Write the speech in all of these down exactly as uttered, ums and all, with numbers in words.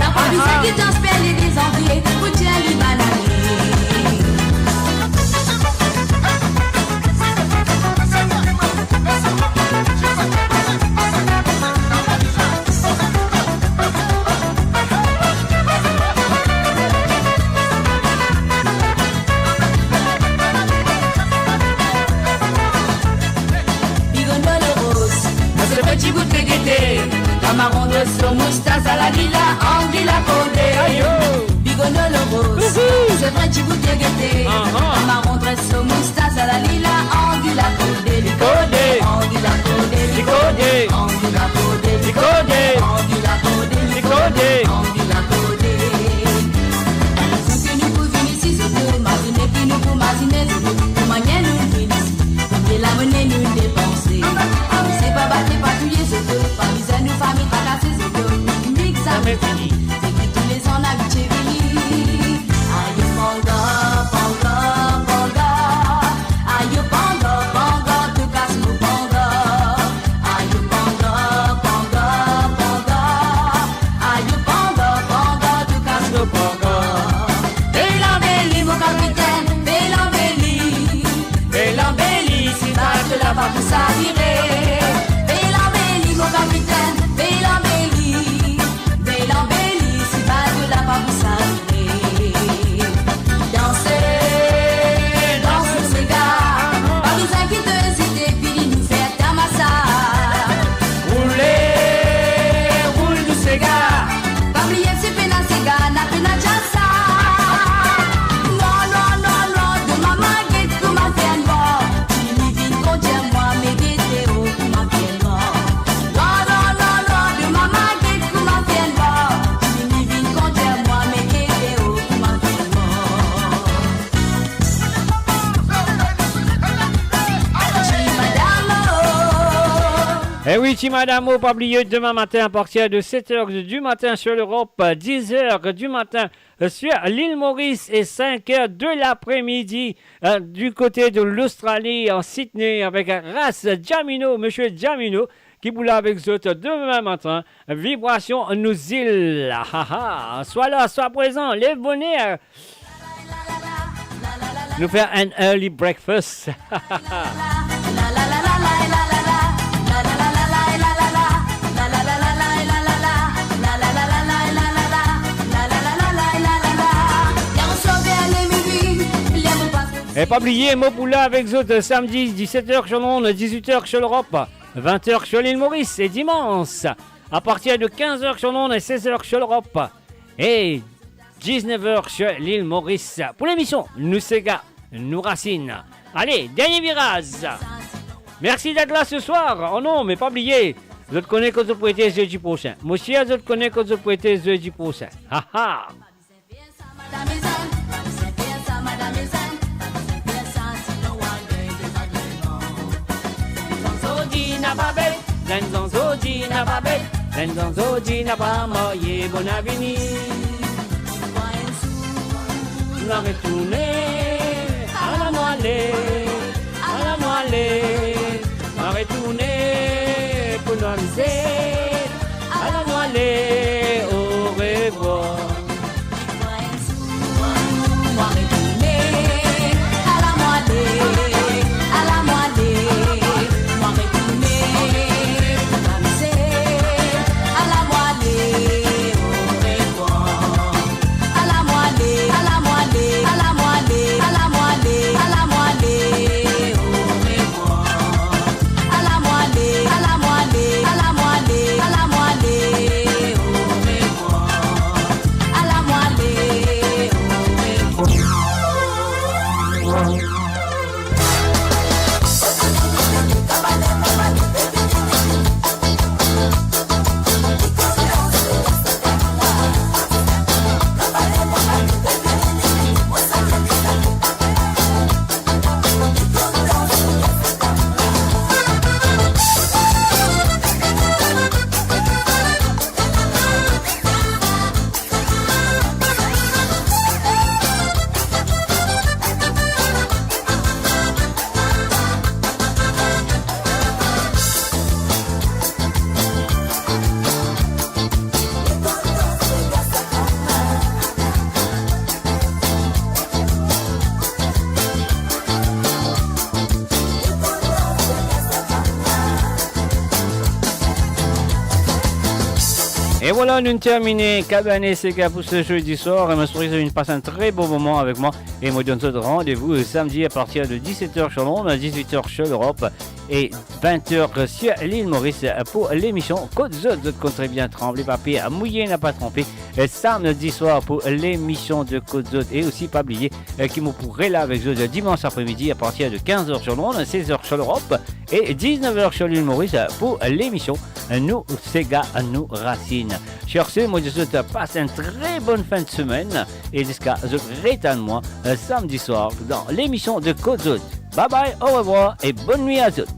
Napa bizin ki dans pele dezanvie pou dir li bann ale. Bigornolo roz, mo se peti bout gete. Kamaron dres so moustas, ala li la, angi la kode. Ayo! Bigornolo roz, se peti bout gete. Kamaron dres so moustas, ala li la, angi la kode. Li kode, angi la kode, li kode, angi la kode, li kode, angi la kode, li kode, angi la kode. Zot ki nou pou vinn isi, zot to, mazine ki nou pou mazine, zot to, pou manier nou vinn isi. Konbien lamone nou depanse. Amize pa bate, pa touye, zot to, pa bizin nou fami trakase, zot to, mik zame fini. Se ki toulezan nou abitie vini. Ayo panga, panga, panga. Ayo panga, panga, to kas mo panga. Ayo panga, panga, panga. Ayo panga, panga, to kas mo panga. Bela beli, mo kapitenn, bela beli. Bela beli, si bato la pa pou savire. Bela beli, mo kapitenn, bela beli. Bela beli, si bato la pa pou savire. Danse, dans nou sega. Pa bizin ki to ezite, vini nou fer tamasa. Roule, roul nou sega. Pa bliye si pena sega, na pena djasa. Non, non, non, non, demin ma get kouma fer nwar. Vini vinn kondir mwa, me gete. Eh oui, ti madam, pa bliye, demain matin, à partir de sept heures du matin sur l'Europe, dix heures du matin, euh, sur l'île Maurice et cinq heures de l'après-midi, euh, du côté de l'Australie, en Sydney, avec Ras Djamino, monsieur Djamino, ki pou la avek zot demain matin. Vibration Nouzil. Ah, ah, ah. Swa la, swa prezan, lev boner. Nou fer enn early breakfast. E pa bliye, mo pou la avek zot samdi, dix-sept heures sur l'onde, dix-huit heures sur l'Europe, vingt heures sur l'île Maurice, et dimanche, à partir de quinze heures sur l'onde et seize heures sur l'Europe, et dix-neuf heures sur l'île Maurice, pour l'émission Nou Sega, Nou Rasinn. Allez, dernier virage. Merci d'être là ce soir. Oh non, mais pa bliye, zot kone kot zot pou ete zedi prosin. Mo sir, zot kone kot zot pou ete zedi prosin. Ha, ha. Zanzo dina pa bet, zanzo dina pa bet, zanzo dina pa marye, bon avenir. Nou retourne, ala nou ale, ala nou ale, nou retourne pou nou amize, ala nou ale, orevwar. E vwala, nou termine Kabane Sega pou se zodi swar. E mo espere zot inn pas enn tre bon moman avek mwa. E mo donn zot randevou samdi a partir de dix-sept heures sur l'onde, dix-huit heures sur l'Europe e vingt heures sur l'île Maurice pou lemision Kot Zot. Zot konn tre bien, tranble pa per, mouye napa tranpe. E samdi swar pou lemision de Kot Zot. E osi, pa bliye, e ki mo pou rela avek zot dimans apremidi a partir de quinze heures sur l'onde, seize heures sur l'Europe e dix-neuf heures sur l'île Maurice pou lemision Nou Sega Nou Rasinn. Sur ce, mo dir zot, pas enn tre bonn fin de semenn e ziska zot retann mwa, euh, samdi swar dan lemision de Kot Zot. Bye bye, orevwar e bonn nwi a zot.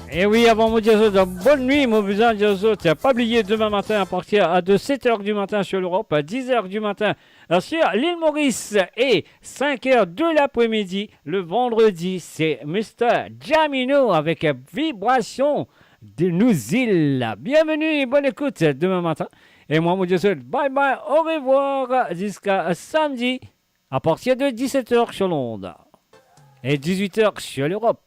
E wi, avan mo dir zot bonn nwi, mo bizin dir zot, pa bliye, demain matin, à partir de sept heures du matin sur l'Europe, à dix heures du matin, euh, sur l'île Maurice et cinq heures de l'après-midi, le vendredi, c'est Mister Jamino avec Vibration de Nouzil. Bienvenue et bonne écoute demain matin. E mwa, mo dir zot bye bye, orevwar, ziska samdi, à partir de dix-sept heures sur l'onde et dix-huit heures sur l'Europe.